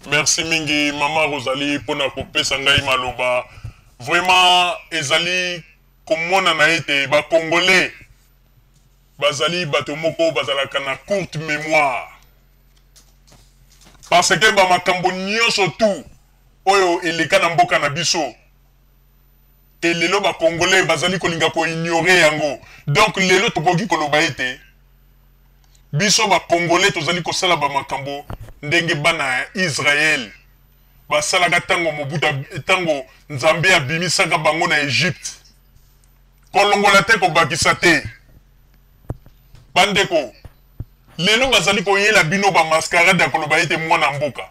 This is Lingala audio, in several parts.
Merci mingi mama Rosalie pona kopesa ngai maloba. Vraiment ezali komonana ete ba Congolais bazali bato moko bazalaka na courte mémoire. Parce que ba makambo nyonso tout oyo eleka na mboka na biso te lelo ba Congolais bazali kolinga ko ignorer yango. Donc lelo tokoki koloba ete biso ba Congolais tozali kosala ba makambo ndenge bana ya Israël basalaka tango Mobutu tango Nzambe abimisaka bango na Egypte. Kolongola te kobakisa te. Bandeko, lelo bazali koyela bino ba mascarade ya koloba ete mwana mboka.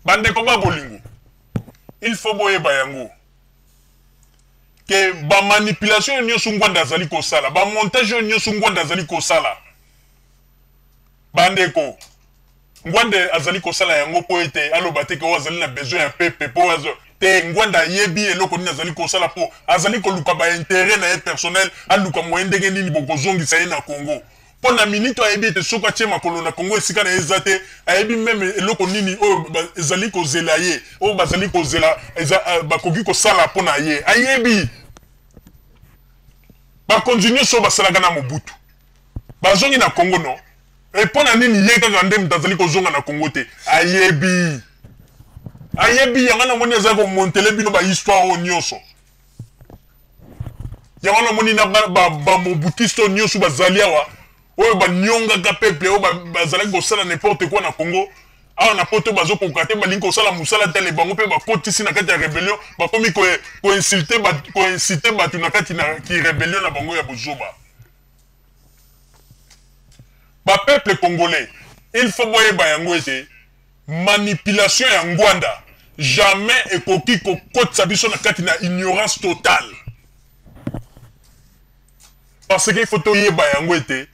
Bandeko ba bolingo, il faut boyeba yango ke ba manipulation oyo nyonso Ngwanda azali kosala, ba montage oyo nyonso Ngwanda azali kosala, bandeko, Ngwanda azali kosala yango mpo ete aloba te ke oyo azali na besoin ya pepe mpo azo te. Ngwanda ayebi eloko nini azali kosala mpo azali koluka ba intérêt na ye personnel, aluka moyen ndenge nini bokozongisa ye na Congo. Mpo na minute ayebi ete soki atie makolo na Congo esika na ye eza te, ayebi meme eloko nini oyo ezali kozela ye, oyo bazali kozela eza, bakoki kosala mpo na ye. Ayebi bakonzi nyonso oyo basalaka na Mobutu bazongi na Congo no e, mpo na nini ye kaka nde moto azali kozonga na Congo te? Ayebi, ayebi yango. Namoni azali komontele bino ba histoire oyo nyonso yango. Namoni na bamobutiste oyo nyonso bazali awa, oyo banyongaka peuple, oyo bazalaki kosala n'importe quoi na Congo. Awa na poto bazokoka te, balingi kosala mosala tele bango mpe bakotisi na kati ya rébellion, bakomi koinciter bato na kati na ki rébellion na bango ya bozoba. Bapeuple congolais, il faut boyeba yango ete manipulation ya Ngwanda jamais ekoki kokotisa biso na kati na ignorance totale, parce que il faut toyeba yango ete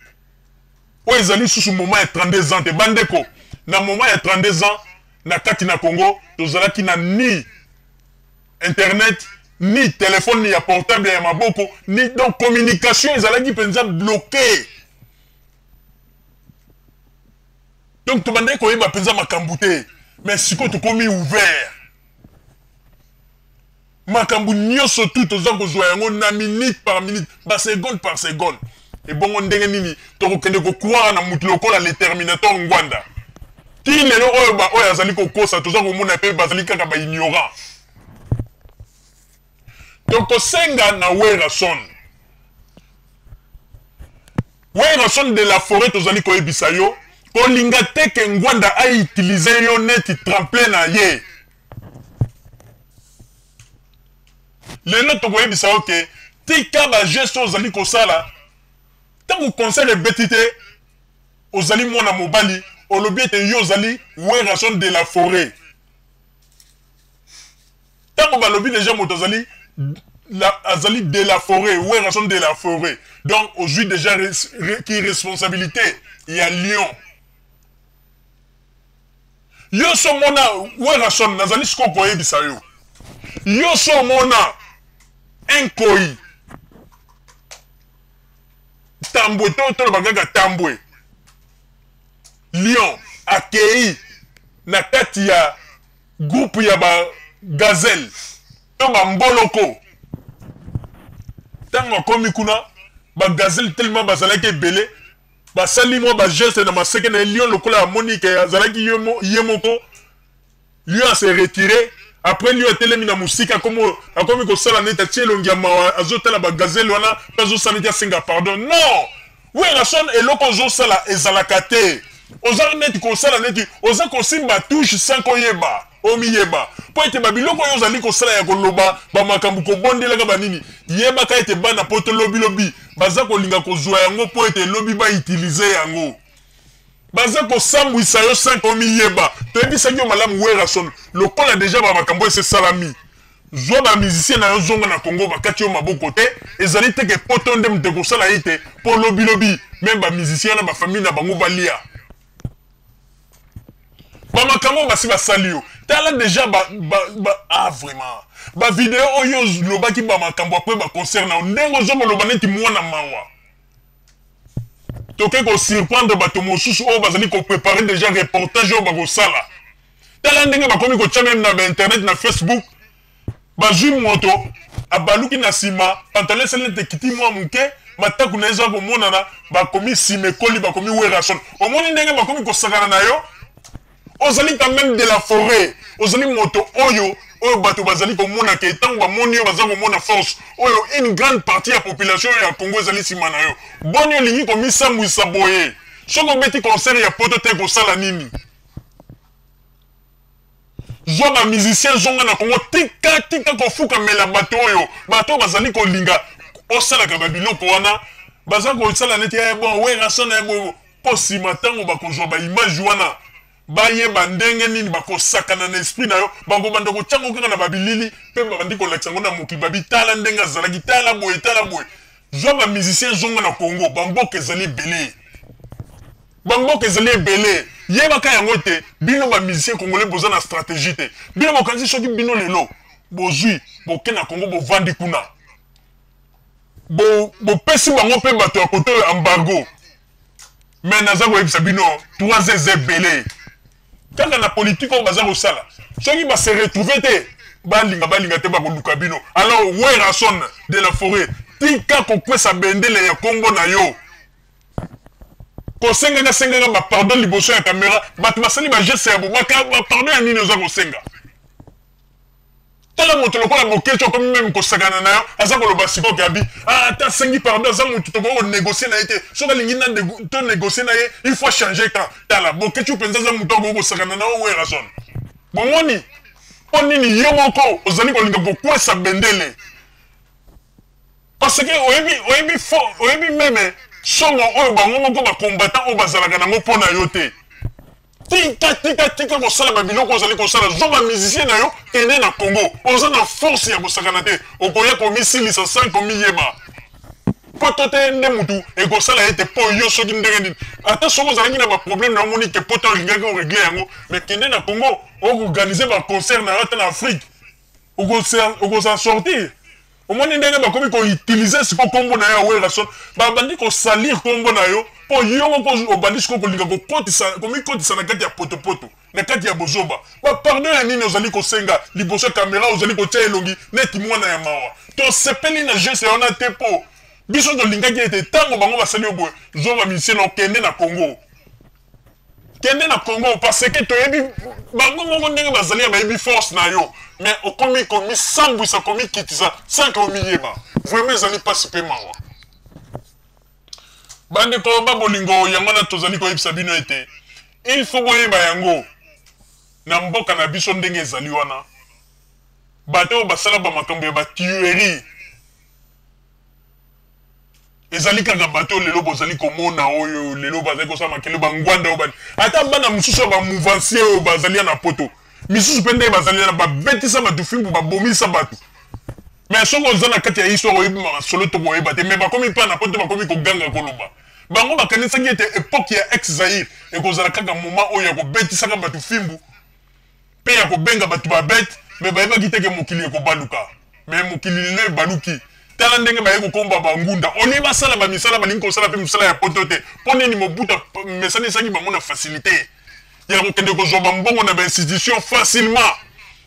oyo ezali susu moment ya 32 ans te. Bandeko, na moment ya 32 ans na kati na Congo, tozalaki na ni internet, ni téléphone, ni ya portable ya maboko, ni donc communication ezalaki mpenza bloqué. Donc tobandaki koyeba mpenza makambo te. Mais sikoyo tokomi ouvert, makambo nyonso tu toza kozwa yango na minute par minute, baseconde par seconde. Ebongo ndenge nini tokokende kocroire na mutu lokola le terminator Ngwanda? Ti lelo oyo ba oyo azali kokosa, toza komona mpe bazali kaka baignorant. Tokosenga na Werrason, Werrason de la forêt, tozali koyebisa yo, kolinga te ke Ngwanda autiliser yo neti tremplin na ye. Lelo tokoyebisa yo ke tika bageste oyo ozali kosala. Ntango concert ebeti te, ozali mwana mobali, olobi ete yo ozali Werrason de la forêt. Ntango balobi deja moto azali azali de la forêt, Werrason de la forêt, donc ozwi déjà ki responsabilité ya lion. Yo so mona Werrason, nazali sikoyo koyebisa yo, yo so mona nkoi tambwe to toloba kaka tambwe lion akei na kati ya groupe ya ba gazelle to bamboloko. Ntango akomi kuna, bagazelle tellement bazalaki ebele, basali mwa bageste na maseke na ye. Lion lokola amoni ke azalaki ye moko, lion ase retire. Après, lion atelemi na mosika, akomi kosala neti atie elongi ya mawa, azotala bagazelle wana mpe azosala neti asenga pardon. Non, Werrason, eloko ozosala ezalaka te. Oza neti kosala neti oza kosimba touche sans koyeba, omiyeba, mpo ete babiloko oyo ozali kosala ya koloba bamakambo kobondelaka banini, yebaka ete bana poto lobilobi baza kolinga kozwa yango mpo ete lobi bautiliser yango. Baza kosambwisa yo sans komiyeba. Toyebisaki yo malamu, Werrason, lokola deja bamakambo esi esalami, zwa bamusicien na yo, zonga na Congo. Bakati yo maboko te. Ezali te ke poto nde moto ekosala ye te, mpo lobilobi même bamusicien na bafamille na bango balia bamakambo basi basali yo. Tala deja ba, ba, ba, ah vraiment, bavideo oyo olobaki bamakambo après baconcert na yo, ndenge ozokoloba neti mwana mawa. Toke kosurprendre bato mosusu oyo bazali koprépare déjà reportage oyo bakosala. Tala ndenge bakomi kotya meme na bainternet, na Facebook, bazwi moto abaluki na nsima, pantalon esali neti ekiti mwa moke, mataku na ye eza komonana, bakomi nsima ekoli, bakomi Werrason. Omoni ndenge bakomi kosakana na yo. Ozali quand même de la forêt, ozali moto oyo oyo bato bazali komona ke ntango bamoni yo baza komona force oyo une grande partie ya population ya Congo ezali nsima na yo. Boni olingi komisambwisa boye? Soki obeti concert ya poto te, kosala nini? Zwa bamusicien, zonga na Congo, tika tika kofukamela bato oyo. Bato oyo bazali kolinga osalaka babiloko wana, baza kosala neti bon, Werrason bo mpo nsima ntango bakozwa baimage wana, bayeba ndenge nini bakosakana na esprit na yo. Bakobanda kotyango kaka na babilili mpe babandi kolakisa yango na mokili, babi tala ndenge azalaki, tala boye, tala boye. Zwa bamusicien, zonga na Congo. Bamboka ezali ebele, bamboka ezali ebele. Yebaka yango te, bino bamusicien congolais boza na stratégie te. Bino bokanisi soki bino lelo bozwi, boke na Congo, bovandi kuna, bopesi bango mpe bato ya kote oyo embargo. Mais naza koyebisa bino, 3 eza ebele kaka na politike oyo baza kosala. Soki base retrouve te, balinga balinga te, bakoluka bino. Alors Werrason de la forêt, tika kokwesa bendele ya nkombo na yo, kosengaka sengaka bapardon liboso ya kamera. Bato basali bageste ya bobaka, bapardon ya nini oza kosenga? Tala moto lokola Boketshu, akomi meme kosakana na yo, aza koloba sikoyo ke abi ata asengi pardon, aza motu tokoki konégocie na ye te. Soki alingi na tonégocie na ye, il faut changer camp. Tala Boketshu mpenza, aza motu akoki kosakana na yo. Werrason, bomoni mpo nini yo moko ozali kolinga kokwesa bendele? Parce que oyebi, oyebi fo, oyebi meme somo oyo bango moko bacombattant oyo bazalaka nango mpo na yo te. Tika, tika, tika kosala babiloko ozali kosala. Zwa bamusicien na yo, kende na Congo. Oza na force ya kosakana te, okoya komisilisa sans komiyeba. Poto te nde mutu ekosala ete mpo yo soki ndenge nini, ata soki ozalaki na baproblème na omoni ke poto olingaki orégler yango, mais kende na Congo, okoorganize baconcert na yo ata na Afrique, okosa sortir. Omoni ndenge bakomi koutilize siko nkombo na yo ya Werrason, babandi kosalir nkombo na yo mpo yo moko obandi sikoyo kolinga komikotisa na kati ya potopoto, na kati ya bozoba. Bapardon ya nini ozali kosenga liboso ya kamera, ozali kotia elongi neti mwana ya mawa? Tosepeli na geste wana te, mpo biso tolingaki ete ntango bango basali yo boye, zwa bamusicien na okende na Congo. Kende na Congo parce que toyebi bango moko ndenge bazali ya bayebi force na yo, mais okomi komisambwisa, komikitisa sans ke omiyeba. Vraiment ezali mpasi mpe mawa, bandeko babolingo. Yango wana tozali koyebisa bino ete il faut boyeba yango na mboka na biso ndenge ezali wana. Bato oyo basala bamakambo ya batuerie ezali kaka bato oyo lelo bozali komona, oyo lelo bazali kosala makele, bangwanda oyo bani, ata bana mosusu ya bamouvancier oyo bazali ya na poto misusu mpe ndenge bazali na babetisa bato fimbu, babomisa bato. Mais soki oza na kati ya histoire, oyebi masolo to koyeba te. Mais bakomi mpa na poto, bakomi koganga koloba. Bango bakanisaki ete époque ya ex Zaire ekozala kaka moment oyo ya kobetisaka bato fimbu mpe ya kobenga bato babete, mais bayebaki te ke mokili ekobaluka. Mais mokili lelo ebaluki. Tala ndenge baye kokomba bangunda. Olie basala bamisala, balingi kosala mpe mosala ya poto te. Mpo nini? Mobutu mesanisaki bango na facilité ya kokende kozwa bambongo na bainstitution facilement.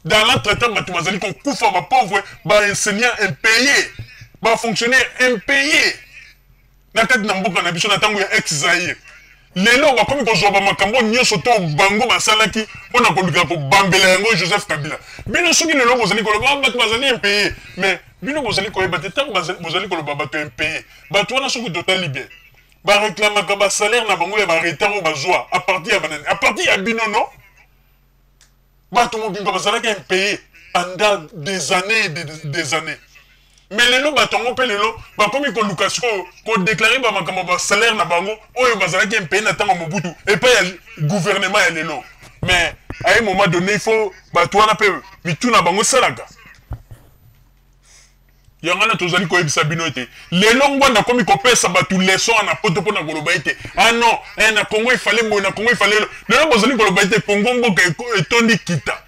Dans l'entretemps, bato bazali kokufa, bapauvre, baenseignant impayé, bafonctionnaire impayé na kati na mboka na biso na ntango ya ex Zaire. Lelo bakomi kozwa bamakambo nyonso to bango basalaki mpona koluka kobambela yango Joseph Kabila. Bino soki lelo bozali koloba bato bazali impayé, mais bino bozali koyeba te, ntango bozali koloba bato impayé, bato wana soki totali bien, bareklamaka basalaire na bango ya baretard oyo bazwa à partir ya banani? À partir ya bino, non? Bato mobimba bazalaki impayé pendant des années et des années, mais lelo bato yango mpe lelo bakomi koluka sikoyo kodéclarer bamakambo ya basalaire na bango oyo bazalaki impayé na ntango Mobutu epai ya gouvernement ya lelo. Mais à un moment donné, il faut bato wana mpe mitu na bango esalaka. Yango wana tozali koyebisa bino ete lelo Ngwanda akomi kopesa bato leçon na poto mpona koloba ete ah non, na Congo ifale boye, na Congo ifale. Lelo bozali koloba ete Congo mboka etondi kita.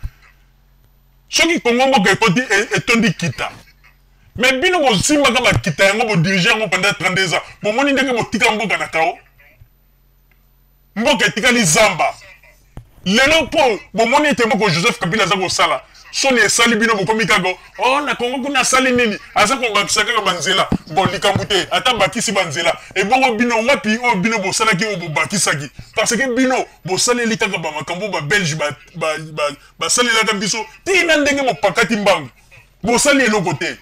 Soki Congo mboka ekoti etondi kita, mais bino bosimbaka bakita yango, bodirige yango pendant 32 ans, bomoni ndenge botika mboka na kao. Mboka etikali zamba. Lelo mpo bomoni ete moko Joseph Kabila aza kosala, soni esali bino, bokomi kaka oh na Congo kuna asali nini, aza kobakisa kaka banzela. Bon, likambo te, ata bakisi banzela, ebongo bino wapi oyo bino bosalaki oyo bobakisaki? Parce que bino bosaleli kaka bamakambo babelge basalelaka biso tina ndenge bopakati mbangu, bosali eloko te.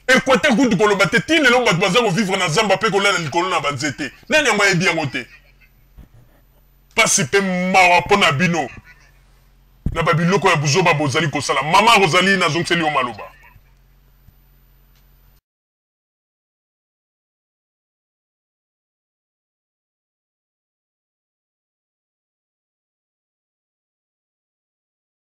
Equateur kutu koloba te, ti lelo bato baza kovivre na zamba mpe kolala likolo na banzete. Nani yango ayebi yango te? Pasi mpe mawa mpo na bino na babiloko ya buzoba bozali kosala. Mama Rosalie, nazongiseli yo maloba.